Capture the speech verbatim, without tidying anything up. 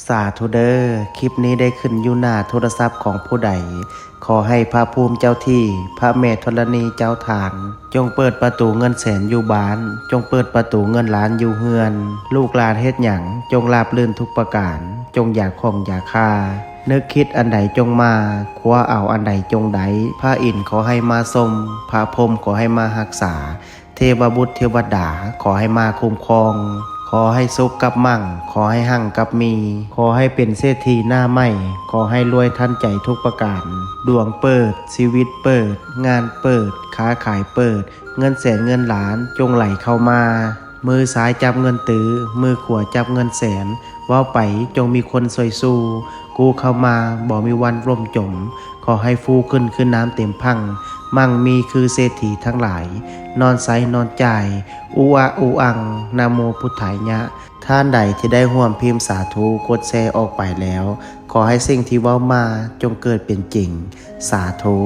สาธุเด้อ คลิปนี้ได้ขึ้นอยู่หน้าโทรศัพท์ของผู้ใด ขอให้พระภูมิเจ้าที่ พระแม่ธรณีเจ้าทาน จงเปิดประตูเงินแสนอยู่บ้าน จงเปิดประตูเงินล้านอยู่เฮือน ลูกหลานเฮ็ดหยัง จงราบรื่นทุกประการ จงอย่าข้องอย่าคา นึกคิดอันใดจงมา คว้าเอาอันใดจงได้ พระอินทร์ขอให้มาชม พระพรหมขอให้มารักษา เทวบุตรเทวดาขอให้มาคุ้มครอง ขอให้สุขกับมั่ง ขอให้หั่งกับมี ขอให้เป็นเศรษฐีหน้าใหม่ ขอให้รวยทันใจทุกประการ ดวงเปิด ชีวิตเปิด งานเปิด ค้าขายเปิด เงินแสนเงินล้านจงไหลเข้ามา มือซ้ายจับเงินตื้อ มือขวาจับเงินแสน เว้าไปจงมีคนช่วยสู้ กู้เข้ามาบ่มีวันล่มจม ขอให้ฟูขึ้นคือน้ำเต็มพัง มั่งมีคือเศรษฐีทั้งหลาย นอนใช้นอนจ่าย อุอะอุอัง นะโมพุทธายะ ท่านใดที่ได้ร่วมพิมพ์สาธุ กดแชร์ออกไปแล้ว ขอให้สิ่งที่เว้ามาจงเกิดเป็นจริง สาธุ